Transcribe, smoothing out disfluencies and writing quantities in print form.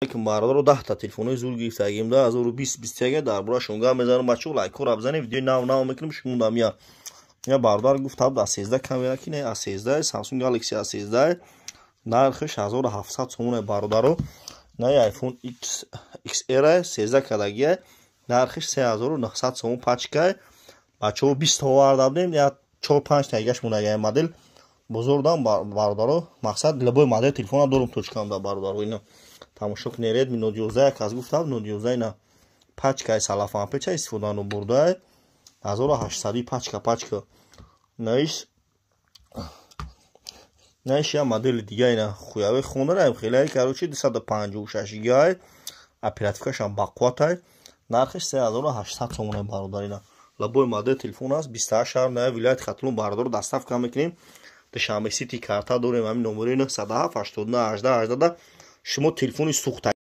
Алейкум, бародаро. 10-та телефонҳои зур гирифтагим да 2020 21. Дар бораашон гап мезанам. Бачаҳо, лайкҳоро бизанед, видеои нав нав мекунем. Шумодам я бародар гуфт, таб а 13 камера ки не, а 13, Samsung Galaxy а 13, нархаш 1700 сомон, бародаро. На, iPhone X XR 13 кадагия, нархаш 3900 сомон пачкай. Бачаҳо, 20 та оварда будем, я 4 5 тагаш мондагия модел бозордам, бародаро. Мақсад, любой модел телефона дорум точкам да, бародаро. Ина тамошо кунед, Redmi Note 11 як аз гуфтам, Note 11 ина пачкаи салафанпеча истифодану бурдай, 1800 пачка. Наиш я модели дига, ина хуяве хондараем хеле, короче, 256 гигай, оперативкашам бақувватай, нархаш 3800 сомоне, бародар. Ина любой модел телефон аст, 28 шаҳр на вилояти Хатлон, бародаро, доставка мекунем. Душанбе Сити карта дорем. Ҳамин номери 907 89 18 18 шумо телефони сӯхта.